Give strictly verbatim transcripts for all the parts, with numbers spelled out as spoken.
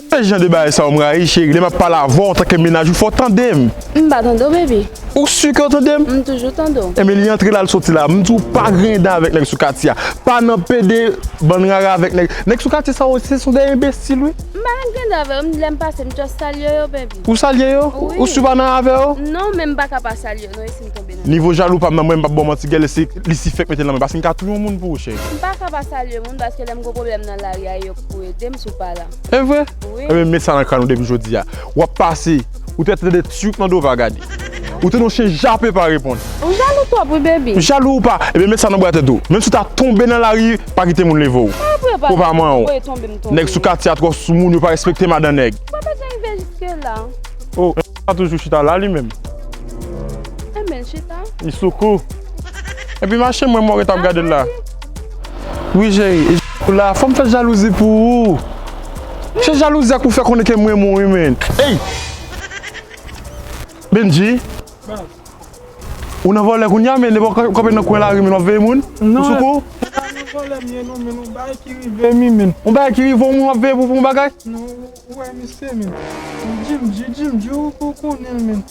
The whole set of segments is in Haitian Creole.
Se jan de bagay sa w m rayi, cheri. Lè m ap pale avè w antanke mennaj ou, fò w tande m. M pa tande w, baby. Ou si ke w tande m? M toujou tande w. Ebyen, li antre la, l soti la. M di w pa griyen dan avèk nèg sou katye a. Pa nan pede bann rara avèk nèg. Nèg sou katye sa yo, se son de enbesil, wi. M pa nan griyen dan avè yo, m, lè m pase, m just salye yo, baby. Ou salye yo? Wi. Ou si w pa nan avè yo? Non, men m pa ka pa salye yo, non, e si m tonbe nan. Nivo jalou pa m nan, mwen, m p ap ba w manti, gèlè, se Lisifè k mete l nan mwen, paske m ka touye yon moun pou ou, cheri. M pa ka pa salye moun, paske lè m gon pwoblèm nan lari a, yo pou ede m si w pa la. E vre? Wi. Ebyen, met sa nan kràn ou depi jodi a. W ap pase, ou te tande tchoup nan do va gade. Ou tande yon chen jape pa reponn. Ou jalou twòp, wi, baby. Jalou ou pa, ebyen, met sa nan bwa tèt ou. Menm si w ta tonbe nan lari, pa kite moun leve w. Pa vre, pa vre. Ou pa manyen w. Nèg sou katye a twò sou moun, yo pa respekte madan nèg. Ou pa bezwen rive jiske la. Oh, sa toujou chita la, li menm. Ebyen, chita. Li sou kou. Epi mache mwen, mwen ret ap gade l la. Wi, cheri. E jalou la, fò m fè jalouzi pou ou. Se jalouzi a k pou fè konnen ke m renmen w, wi, men. Ey! Bendji. Ou nan vòlè kounye a, men, depi w kanpe nan kwen lari, men, w ap veye moun? Ou sou kou? Non, e pa nan vòlè m ye, non, men, yon bagay ki rive m, men. Yon bagay ki rive w, moun w ap veye pou, pou yon bagay? Non, ou wè misye, men. Jim, Jim, Jim, ou, ou konnen l, men.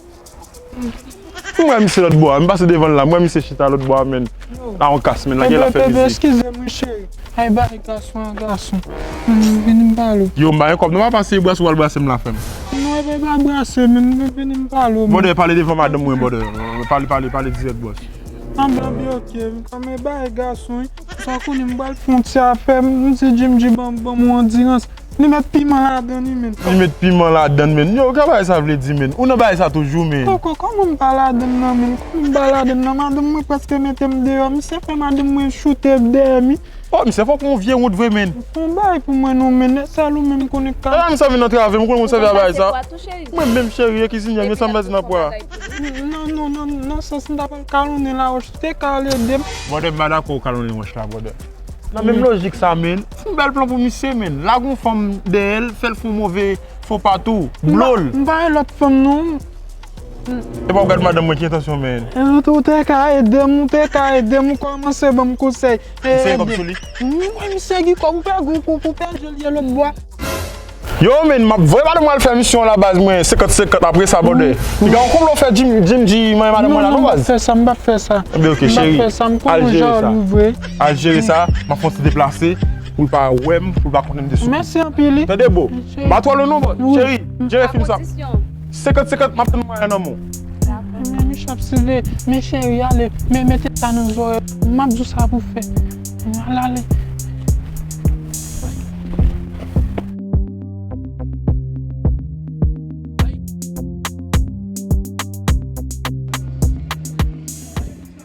M wè misye lòt bò a, m pase devan l la, m wè misye chita lòt bò a, men. Yo. La yon kas, men, lage l ap fè mizik. Eskize m, wi, cheri. Ay, bay gason a gason. Mm, vini m pale w. Yo, m pa gen kòb, non, pa pase brase w al brase m la, frè m. Non, e pa brase, men, vini m pale w, men. Brother, pale devan madanm mwen, brother. Pale, pale, pale dirèk, boss. Anblan byen, ok. Kòm e bay gason, wi. Sa w konnen m pral fè yon ti afè, m di Jim, Jim, ban, ban m yon andirans. Li met piman ladan li, men. Li met piman ladan, men. Yo, ka bagay sa vle di, men? Ou nan bagay sa toujou, men. Kòkò, kòman m pa ladan nan, men? Kòman m pa ladan nan? Madanm mwen prèske mete m deyò. Misye fè madanm mwen choute dèyè m. Oh, misye fò pou yon vye wont vre, men. Fè yon bagay pou mwen, non, men. Sèl ou menm konnen ka. E, misye vin antrave m, ou konnen m sèvi a bagay sa. Mwen menm, cheri, e kizinyè, men sa m pèdi nan pwa. Non, non, non, nan sans m ta pral kalonnen lawòch, ou te ka al ede m. Brother, m pa dakò w kalonnen wòch la, brother. Nan menm lojik sa, men. Fè yon bèl plan pou misye, men. Lage yon fanm dèyè l, fè l fè yon move fo pa tou. Blo l. M pa, m pa gen lòt fanm, non. E pa w gad madanm mwen ki entansyon, men. E, ou te, ou te ka ede m, ou te ka ede m, ou kòmanse ban m konsèy. E, misye gen kòb sou li? Wi, misye gen kòb, ou pè, ou, ou, ou pè je l ye lòt bò. Yo, men, m ap voye madanm mwen al fè misyon la, baz, mwen, senkant senkant apre sa, brother. Piga w konn lè w fè Jim, Jim di manyen madanm mwen la, non, baz? Non, non, m p ap fè sa, m p ap fè sa. Ebyen, ok, cheri. M p ap fè sa, m konnen w jalou vre. Al jere sa, m ap fè yon ti deplase, pou l pa wè m, pou l pa konnen m te sou. Mèsi anpil, wi. Tande, bro. M pa twò lwen non, bro. Cheri, jere fim sa. Senkant senkant, m ap tann mwayen nan men w. Men Mich ap sile, men cheri, ale, men mete sa nan zòrèy. M ap di w sa pou fè. Al ale.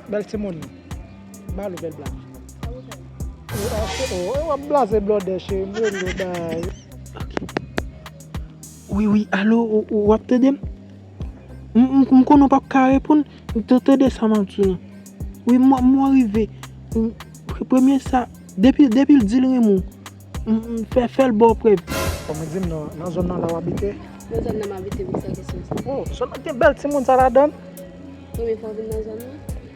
Bèl timoun. Ba l yon bèl blag. Ou, ou, ou, w ap blaze blòdè, cheri, m rele w bay. Wi, wi, alo, ou, ou, w ap tande m? M, m, m konnen w p ap ka reponn, m te tande sa m ap di w lan. Wi, m, m rive. M, pre-, premye sa, depi, depi l di l renmen w, m, m fè, fè l ba w prèv. Kòman di m nan, nan zòn nan la w abite? Nan zòn nan m abite, wi, sa kesyon sa. Oh, zòn nan gen bèl timoun sa ladan l? Wi, men fò w vin nan zòn nan.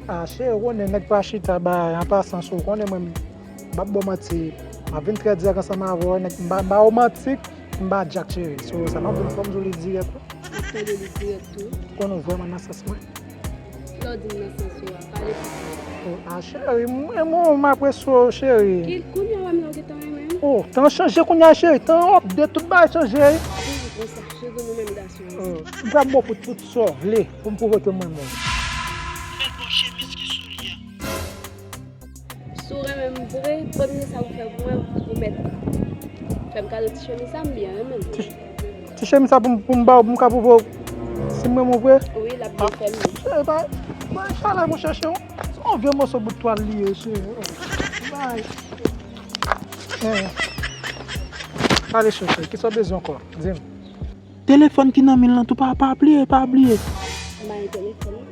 Ah, cheri, ou konnen nèg pa chita bay an pasan sou, ou konnen mwen, m p ap ba w manti, m ap vin trè dirèk ansanm avè w, nèg, m pa, m pa womantik, m pa djak, cheri. So, sa m ap vin fò m di w li dirèk, wi. M ap tande li dirèk tou. Ou konnen w vrèman nan sans mwen. Lè w di m nan sans ou a, pale plis. Oh, ah, cheri, mwen, mwen, m apresye w, cheri. Ki, kounye a w wè m la w gentan renmen m? Oh, tan chanje kounye a, cheri, tan update, tout bagay chanje, wi. Toujou konsa, cheri, nou menm gason. Oh, m pral ba w pou tout sa w vle. Pou m pwouve ke mwen menm. Fè l bò chemiz ki sou li a. Si w renmen m vre, premye sa pou fè pou mwen, ou mèt fè m kado ti chemiz sa, m byen renmen l. Ti, ti chemiz sa pou m, pou m ba w, pou m ka pwouve w si m renmen w vre? Wi, l ap byen fè m. Ah, cheri, pa, pa chalè mwen chèche w. Se yon vye moso bout twal li ye, cheri. Bay. Eh. Ale chèche, kisa w bezwen ankò? Di m. Telefòn ki nan men l lan tou, pa, pa bliye, pa bliye. Bay telefòn nan.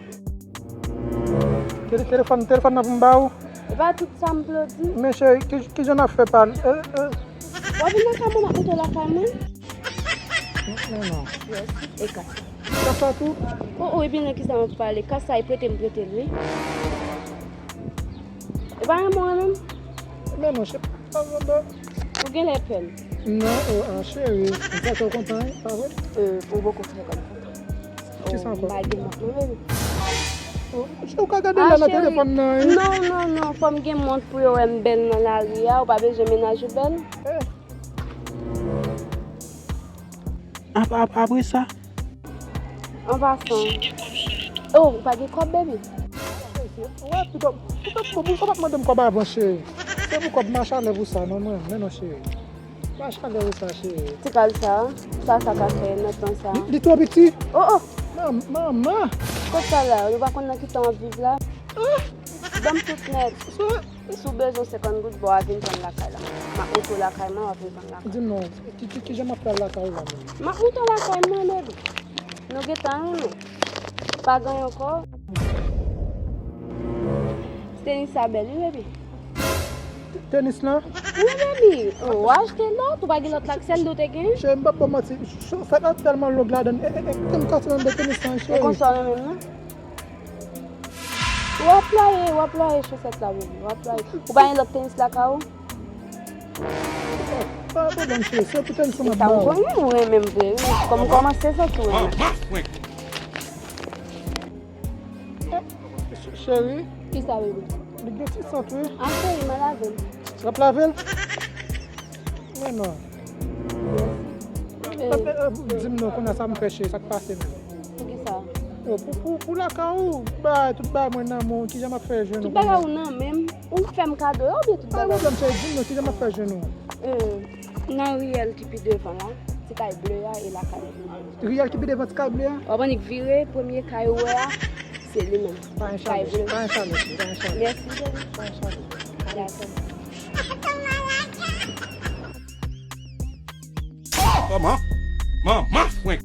Tele-, telefòn, telefòn nan pou m ba ou? E pa tout sa m vle w di. Men cheri, ki, ki jan n ap fè pale? Eh, eh. W ap vin lakay mwen, m ap monte w lakay mwen? Non, non. Yes, e kas la. Kas la tou? Oh, oh, ebyen nan kisa m ap pale? Kas la, e prete m prete l, wi. E pa renmen w renmen m? Men non, se pa, pa, pa. Ou genlè pè m. Non, oh, ah, cheri, m fè kè w kontan, wi, pa vre? Euh, ou poko fè kè m kontan. Kisa ankò? M pa gen mont non, baby. Oh, ou ka gade lè nan telefòn nan, wi. Non, non, non, fò m gen mont pou yo wè m bèl nan lari a, ou pa bezwen mennaj ou bèl. Eh. Ap-, ap-, apre sa? An pasan. Oh, ou pa gen kòb, baby? Wè, pito, pito, pito, pou sa pa mande m kòb avan, cheri. Se pou kòb, m a chalè pou sa, non, mwen, men non, cheri. M a chalè pou sa, cheri. Ti kal sa, sa, sa ka fè nan tan sa. Li, li twò piti? Oh, oh. Manman. Kot sa la? Nou pa konn nan ki tan w ap viv la? Ah! Ban m tout nèt. Si w bezwen senkant goud, bon, w a vin pran lakay la. M ap montre w lakay mwen, w a vin pran lakay. Di m non, ki, ki, kijan m ap fè al lakay ou la menm? M ap montre w lakay mwen, baby. Nou gentan renmen. Pa gen ankò. Tenis sa bèl, wi, baby. Tenis lan? Wi, baby. Oh, w achte lòt, ou pa gen lòt la, sèl li w te gen? Cheri, m p ap ba w manti. Sa ka tèlman long ladan. E, e, e, kite m kase nan de tenis lan, cheri. E konsa w renmen l, non? W ap playe, w ap playe chosèt la, baby. W ap playe. Ou pa gen lòt tenis lakay ou? Pa gen pwoblèm, cheri. Se pou tenis lan m ap ba w. Ou renmen m vre, wi. Kòm m kòmanse santi w renmen. Cheri. Kisa, baby? Li gen ti sant, wi. Ah, cheri, m a lave l. W ap lave l? Men non. Di m non, kounye a sa m fè, cheri, sa k pase menm? Poukisa? Oh, pou, pou, pou lakay ou, bay, tout bay mwen nan men w, kijan m ap fè jwenn ou? Tout bagay ou nan men m, ou fè m kado yo oubyen tout bagay? Pa gen pwoblèm, cheri, di m non, kijan m ap fè jwenn ou? Euh, nan riyèl ki pi devan la, ti kay ble a e lakay ble. Riyèl ki pi devan ti kay ble a? W ap annik vire, premye kay ou wè a, se li menm. Pa gen chalè, pa gen chalè, pa gen chalè. Mèsi, baby. Pa gen chalè. Dakò. Kòman? Manman frenk.